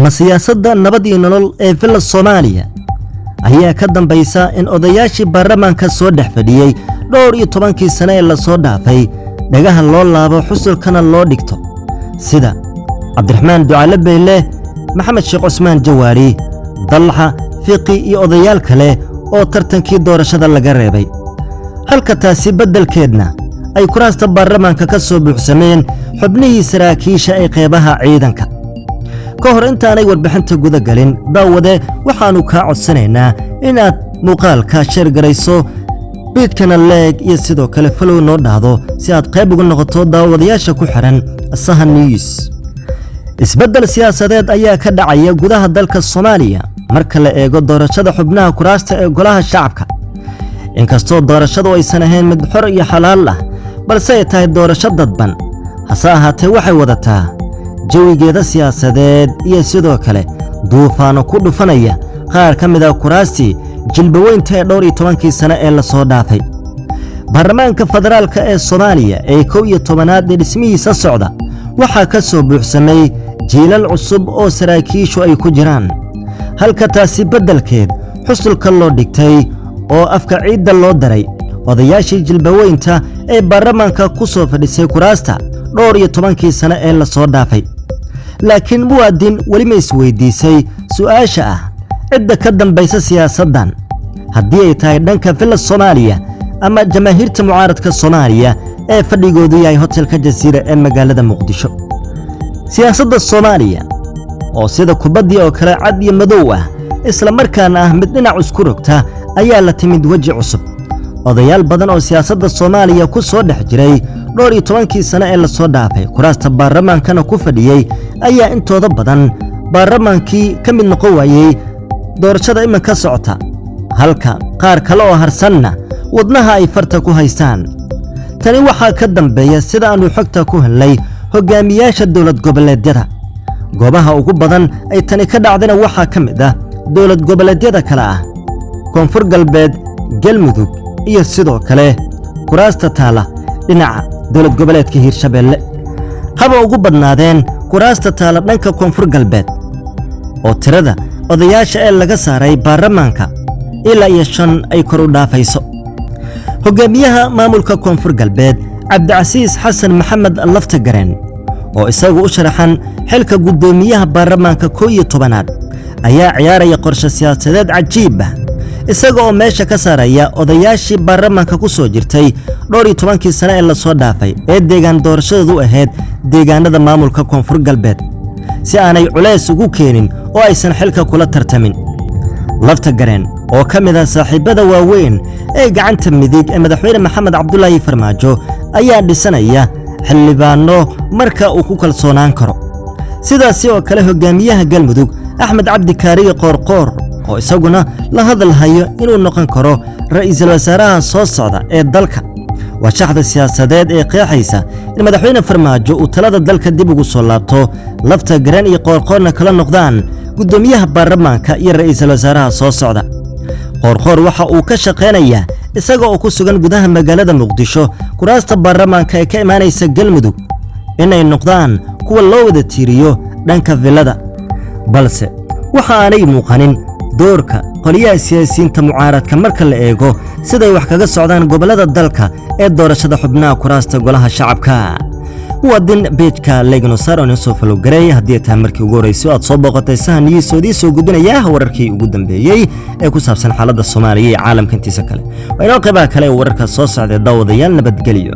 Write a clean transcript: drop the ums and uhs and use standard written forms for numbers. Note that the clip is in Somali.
Ma siyaasadda Nabad iyo Nolol ee Villa Soomaaliya ayaa ka dambaysa in odayaashii baarlamaanka soo dhex fadhiyey dhowr iyo tobankii sane ee lasoo dhaafay dhagaha loo laabo, xusulkana loo dhigto, sida Cabdiraxmaan Ducaale Beyle, Maxamed Sheekh Cusmaan Jawaari, Dalxa, Fiqi iyo odayaal kale oo tartankii doorashada laga reebay, halka taasi beddelkeedna ay kuraasta baarlamaanka ka soo buuxsameen xubnihii saraakiisha ee qeybaha ciidanka? Ka hor intaanay warbixinta guda galin, daawade, waxaannu kaa codsanaynaa inaad muuqaalka share garayso, page-kana like iyo sidoo kale follow noo dhahdo, si aad qayb uga noqoto daawadayaasha ku xidhan Sahan News. Isbeddel siyaasadeed ayaa ka dhacaya gudaha dalka Soomaaliya marka la eego doorashada xubnaha kuraasta ee Golaha Shacabka. Inkastoo doorashadu aysan ahayn mid xor iyo xalaal ah, balse ay tahay doorasho dadban, hase ahaatee waxay wadataa jawigeeda siyaasadeed iyo sidoo kale duufaano ku dhufanaya qaar ka mid ah kuraastii jilbaweynta ee dhowr iyo tobankii sane ee lasoo dhaafay. Baarlamaanka federaalka ee Soomaaliya ee 11aad ee dhismihiisa socda waxaa ka soo buuxsamay jiilal cusub oo saraakiishu ay ku jiraan, halka taasi beddelkeed xusulka loo dhigtay oo afka ciidda loo daray odayaashii jilbaweynta ee baarlamaanka ku soo fadhisay kuraasta dhowr iyo tobankii sane ee lasoo dhaafay. Laakiin muwaadin, weli ma isweydiisay su'aasha ah cidda ka dambaysa siyaasaddan, haddii ay tahay dhanka Villa Soomaaliya ama jamaahiirta mucaaradka Soomaaliya ee fadhigoodu yahay hotelka Jasiira ee magaalada Muqdisho? Siyaasadda Soomaaliya oo sida kubaddii oo kale cad iyo madow ah, isla markaana ah mid dhinac isku rogta, ayaa la timid weji cusub. Odayaal badan oo siyaasadda Soomaaliya ku soo dhex jiray dhowr iyo tobankii sane ee lasoo dhaafay, kuraasta baarlamaankana ku fadhiyey, ayaa intooda badan baarlamaankii ka mid noqon waayey doorashada iminka socota, halka qaar kale oo harsanna wadnaha ay farta ku haystaan. Tani waxaa ka dambeeya, sida aannu xogta ku helnay, hogaamiyaasha dowlad goboleedyada. Goobaha ugu badan ay tani ka dhacdana waxaa ka mid ah dowlad goboleedyada kale ah Koonfur Galbeed, Galmudug iyo sidoo kale kuraasta taala dhinaca dowlad goboleedka Hiirshabeelle. Haba ugu badnaadeen kuraasta taala dhanka Koonfur Galbeed, oo tirada odayaasha ee laga saaray baarlamaanka ilaa iyo shan ay kor u dhaafayso. Hogaamiyaha maamulka Koonfur Galbeed, Cabdicasiis Xasan Maxamed Laftagareen, oo isagu u sharaxan xilka guddoomiyaha baarlamaanka 11aad, ayaa ciyaaraya qorshe siyaasadeed cajiib ah, isaga oo meesha ka saaraya odayaashii baarlamaanka ku soo jirtay dhowr iyo tobankii sane ee lasoo dhaafay ee deegaan doorashadoodu ahayd deegaanada maamulka Koonfur Galbeed, si aanay culays ugu keenin oo aysan xilka kula tartamin. Laftagareen, oo ka mid ah saaxiibbada waaweyn ee gacanta midig ee Madaxweyne Maxamed Cabdulaahi Farmaajo, ayaa dhisanaya xildhibaanno marka uu ku kalsoonaan karo. Sidaasi oo kale hogaamiyaha Galmudug, Axmed Cabdi Kaariye Qoorqoor, oo isaguna la hadalhayo inuu noqon karo ra'iisul wasaaraha soo socda ee dalka, waa shaxda siyaasadeed ee qeexaysa in Madaxweyne Farmaajo uu talada dalka dib ugu soo laabto, Laftagareen iyo Qoorqoorna kala noqdaan guddoomiyaha baarlamaanka iyo ra'iisul wasaaraha soo socda. Qoorqoor waxa uu ka shaqaynayaa, isaga oo ku sugan gudaha magaalada Muqdisho, kuraasta baarlamaanka ee ka imaanaysa Galmudug inay noqdaan kuwa loo wada tiiriyo dhanka villada, balse waxa aanay muuqanin doorka qoliyaha siyaasiyiinta mucaaradka marka la eego siday wax kaga socdaan gobollada dalka ee doorashada xubnaha kuraasta Golaha Shacabka. Muwaadin, page-ka like-gano saar oo soo follow gareey haddii ay tahay markii ugu horreysay aad soo booqatay Sahan News, oo idiin soo gudbinaya wararkii ugu dambeeyey ee ku saabsan xaaladda Soomaaliya iyo caalamka intiisa kale. Waa inoo qaybaha kale ee wararka soo socday. Daawadayaal, nabadgelyo.